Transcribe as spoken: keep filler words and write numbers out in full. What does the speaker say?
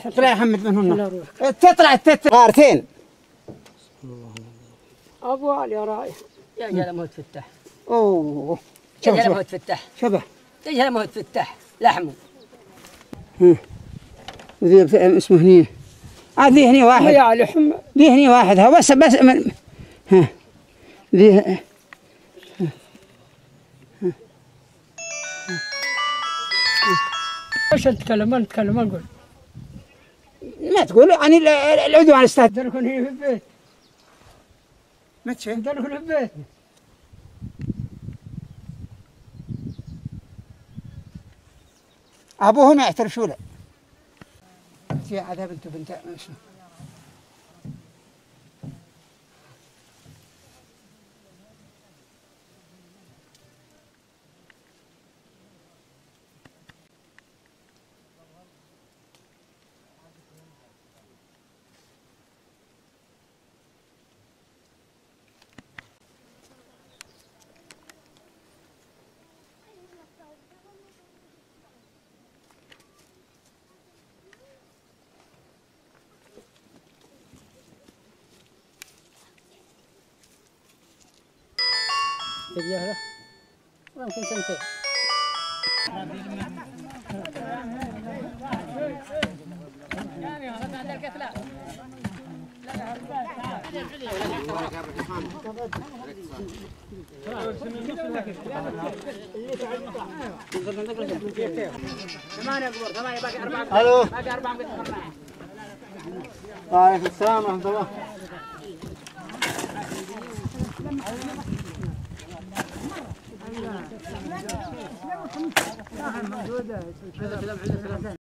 اطلع يا حمد من هنا. اطلع، اطلع. غارتين. أبو علي رايح. يا جلمه تفتح. أوه. يا شبه، جلمه شبه. تفتح. شبه. يا جلمه تفتح. لحمه. هم. ذي بت-، اسمه هني. آه، ذي هني واحد. يا لحم. ذي هني واحد. ها، بس، بس، من، ها. ذي، ها. ايش نتكلم؟ ما نتكلم، ما نقول. ما تقول، يعني، ال-، ال-، العدوان استهدف. دركن هي في البيت. ما تشي؟ دركن في البيت. أبوهم يعترفوا له. يا عذاب انتو بنت، شو؟ تجاهله. ممكن سنتين. ألو. وعليكم السلام ورحمة الله.